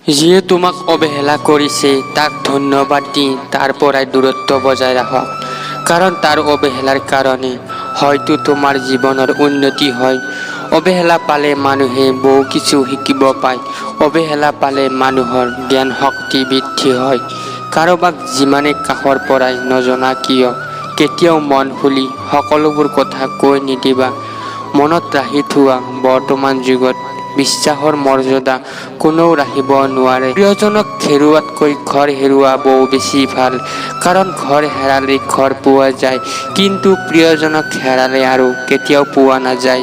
যিয়ে তোমাক অৱহেলা কৰিছে, তাক ধন্যবাদ দি তাৰ পৰাই দূৰত্ব বজাই ৰাখক। কাৰণ তাৰ অৱহেলাৰ কাৰণে হয়তো তোমাৰ জীৱনৰ উন্নতি হয়। অৱহেলা পালে মানুহে বহু কিছু শিকিব পায়। অৱহেলা পালে মানুহৰ জ্ঞান শক্তি বৃদ্ধি হয়। কাৰোবাক যিমানে কাষৰ পৰাই নজনা কিয়, কেতিয়াও মন খুলি সকলোবোৰ কথা কৈ নিদিবা। মনত ৰাখি থোৱা, বৰ্তমান যুগত বিশ্বাসৰ মৰ্যাদা কোনেও ৰাখিব নোৱাৰে। প্ৰিয়জনক হেৰুওৱাতকৈ ঘৰ হেৰুওৱা বহু বেছি ভাল। কাৰণ ঘৰ হেৰালে ঘৰ পোৱা যায়, কিন্তু প্ৰিয়জনক হেৰালে আৰু কেতিয়াও পোৱা নাযায়।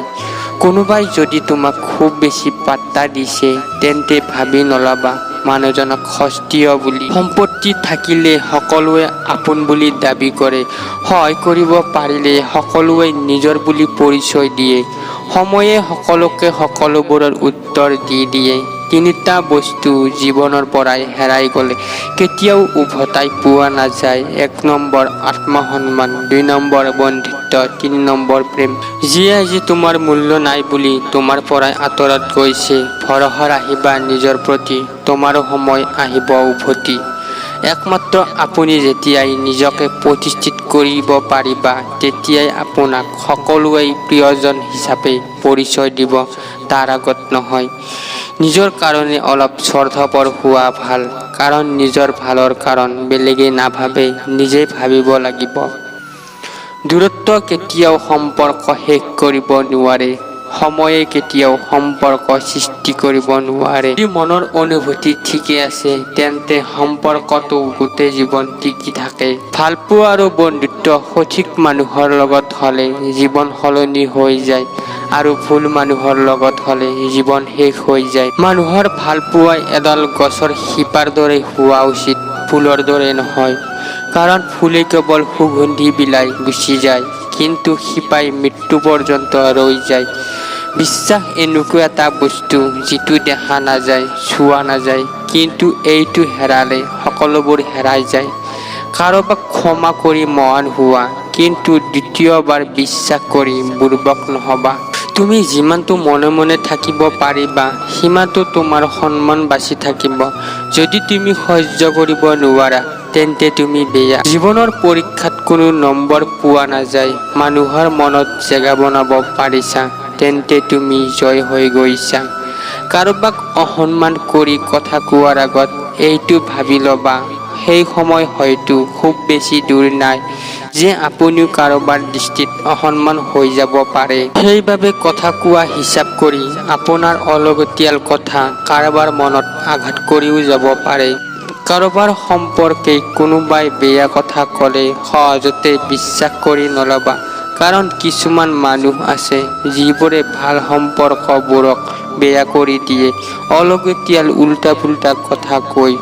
কোনোবাই যদি তোমাক খুব বেছি পাত্তা দিছে, তেন্তে ভাবি নলবা মানুহজনক সস্তীয়া বুলি। সম্পত্তি থাকিলে সকলোৱে আপোন বুলি দাবী কৰে। সহায় কৰিব পাৰিলে সকলোৱে নিজৰ বুলি পৰিচয় দিয়ে। সময়ে সকলোকে সকলোবোৰৰ উত্তৰ দি দিয়ে। তিনিটা বস্তু জীৱনৰ পৰাই হেৰাই গ'লে কেতিয়াও উভতাই পোৱা নাযায়। 1 নম্বৰ আত্মসন্মান, 2 নম্বৰ বন্ধুত্ব, 3 নম্বৰ প্ৰেম। যিয়ে আজি তোমাৰ মূল্য নাই বুলি তোমাৰ পৰাই আঁতৰত গৈছে, ভৰসা ৰাখিবা নিজৰ প্ৰতি, তোমাৰো সময় আহিব উভতি। একমাত্ৰ আপুনি যেতিয়াই নিজকে প্ৰতিষ্ঠিত কৰিব পাৰিবা, তেতিয়াই আপোনাক সকলোৱেই প্ৰিয়জন হিচাপে পৰিচয় দিব, তাৰ আগত নহয়। নিজৰ কাৰণে অলপ স্বাৰ্থপৰ হোৱা ভাল। কাৰণ নিজৰ ভালৰ কাৰণ বেলেগে নাভাবে, নিজেই ভাবিব লাগিব। দূৰত্ব কেতিয়াও সম্পৰ্ক শেষ কৰিব নোৱাৰে। সময়ে কেতিয়াও সম্পৰ্ক সৃষ্টি কৰিব নোৱাৰে। যদি মনৰ অনুভূতি ঠিকে আছে, তেন্তে সম্পৰ্কটো গোটেই জীৱন টিকি থাকে। ভালপোৱা আৰু বন্ধুত্ব সঠিক মানুহৰ লগত হ'লে জীৱন সলনি হৈ যায় আৰু ভুল মানুহৰ লগত হ'লে জীৱন শেষ হৈ যায়। মানুহৰ ভালপোৱা এডাল গছৰ শিপাৰ দৰে হোৱা উচিত, ফুলৰ দৰে নহয়। কাৰণ ফুলে কেৱল সুগন্ধি বিলাই গুচি যায়, কিন্তু শিপাই মৃত্যু পৰ্যন্ত ৰৈ যায়। বিশ্বাস এনেকুৱা এটা বস্তু যিটো দেখা নাযায়, চোৱা নাযায়, কিন্তু এইটো হেৰালে সকলোবোৰ হেৰাই যায়। কাৰোবাক ক্ষমা কৰি মহান হোৱা, কিন্তু দ্বিতীয়বাৰ বিশ্বাস কৰি বুৰ্বক নহবা। তুমি যিমানটো মনে মনে থাকিব পাৰিবা, সিমানটো তোমাৰ সন্মান বাচি থাকিব। যদি তুমি সহ্য কৰিব নোৱাৰা, তেন্তে তুমি বেয়া। জীৱনৰ পৰীক্ষাত কোনো নম্বৰ পোৱা নাযায়। মানুহৰ মনত জেগা বনাব পাৰিছা, তেন্তে তুমি জয় হৈ গৈছা। কাৰোবাক অসন্মান কৰি কথা কোৱাৰ আগত এইটো ভাবি ল'বা, সেই সময় হয়তো খুব বেছি দূৰ নাই যে আপুনিও কাৰোবাৰ দৃষ্টিত অসন্মান হৈ যাব পাৰে। সেইবাবে কথা কোৱা হিচাপ কৰি আপোনাৰ অলাগতিয়াল কথা কাৰোবাৰ মনত আঘাত কৰিও যাব পাৰে। কাৰোবাৰ সম্পৰ্কে কোনোবাই বেয়া কথা ক'লে সহজতে বিশ্বাস কৰি নলবা। কাৰণ কিছুমান মানুহ আছে যিবোৰে ভাল সম্পৰ্কবোৰক বেয়া কৰি দিয়ে অলাগতিয়াল উল্টা পুল্টা কথা কৈ।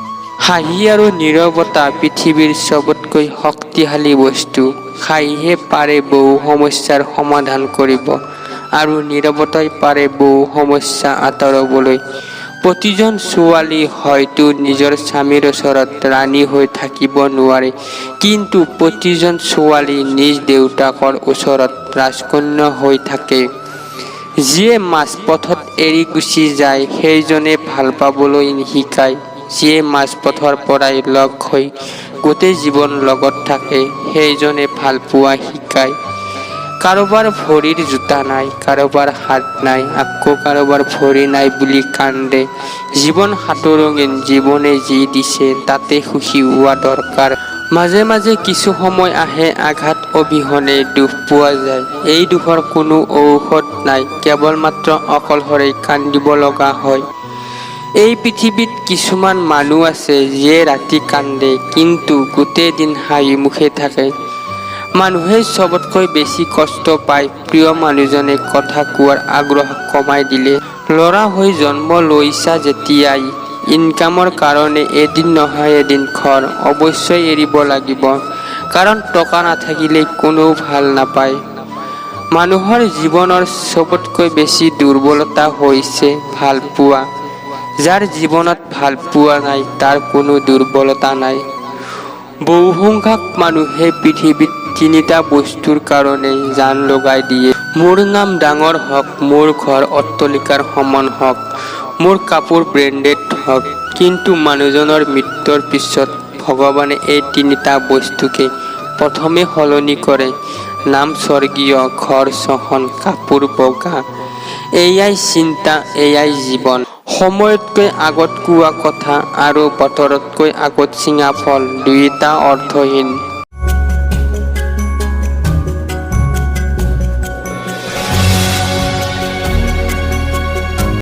হাঁহি আৰু নীৰৱতা পৃথিৱীৰ চবতকৈ শক্তিশালী বস্তু। হাঁহিয়ে পাৰে বহু সমস্যাৰ সমাধান কৰিব আৰু নীৰৱতাই পাৰে বহু সমস্যা আঁতৰাবলৈ। প্ৰতিজন ছোৱালী হয়তো নিজৰ স্বামীৰ ওচৰত ৰাণী হৈ থাকিব নোৱাৰে, কিন্তু প্ৰতিজন ছোৱালী নিজ দেউতাকৰ ওচৰত ৰাজকন্যা হৈ থাকে। যিয়ে মাজপথত এৰি গুচি যায়, সেইজনে ভাল পাবলৈ নিশিকায়। যিয়ে মাজপথৰ পৰাই লগ হৈ গোটেই জীৱন লগত থাকে, সেইজনে ভালপোৱা শিকায়। কাৰোবাৰ ভৰিৰ জোতা নাই, কাৰোবাৰ হাত নাই, আকৌ কাৰোবাৰ ভৰি নাই বুলি কান্দে। জীৱন সাতোৰঙীন। জীৱনে যি দিছে তাতে সুখী হোৱা দৰকাৰ। মাজে মাজে কিছু সময় আহে, আঘাত অবিহনে দুখ পোৱা যায়। এই দুখৰ কোনো ঔষধ নাই, কেৱল মাত্ৰ অকলশৰে কান্দিব লগা হয়। এই পৃথিৱীত কিছুমান মানুহ আছে যিয়ে ৰাতি কান্দে, কিন্তু গোটেই দিন হাঁহি মুখে থাকে। মানুহে চবতকৈ বেছি কষ্ট পায় প্ৰিয় মানুহজনে কথা কোৱাৰ আগ্ৰহ কমাই দিলে। ল'ৰা হৈ জন্ম লৈছা যেতিয়াই ইনকামৰ কাৰণে এদিন নহয় এদিন ঘৰ অৱশ্যই এৰিব লাগিব। কাৰণ টকা নাথাকিলে কোনেও ভাল নাপায়। মানুহৰ জীৱনৰ চবতকৈ বেছি দুৰ্বলতা হৈছে ভালপোৱা। যাৰ জীৱনত ভালপোৱা নাই, তাৰ কোনো দুৰ্বলতা নাই। বহুসংখ্যক মানুহে পৃথিৱীত তিনিটা বস্তুৰ কাৰণে জান লগাই দিয়ে। মোৰ নাম ডাঙৰ হওক, মোৰ ঘৰ অট্টালিকাৰ সমান হওক, মোৰ কাপোৰ ব্ৰেণ্ডেড হওক। কিন্তু মানুহজনৰ মৃত্যুৰ পিছত ভগৱানে এই তিনিটা বস্তুকে প্ৰথমে সলনি কৰে। নাম স্বৰ্গীয়, ঘৰ ছখন, কাপোৰ বগা। এয়াই চিন্তা, এয়াই জীৱন। সময়তকৈ আগত কোৱা কথা আৰু বতৰতকৈ আগত ছিঙা ফল দুয়োটা অৰ্থহীন।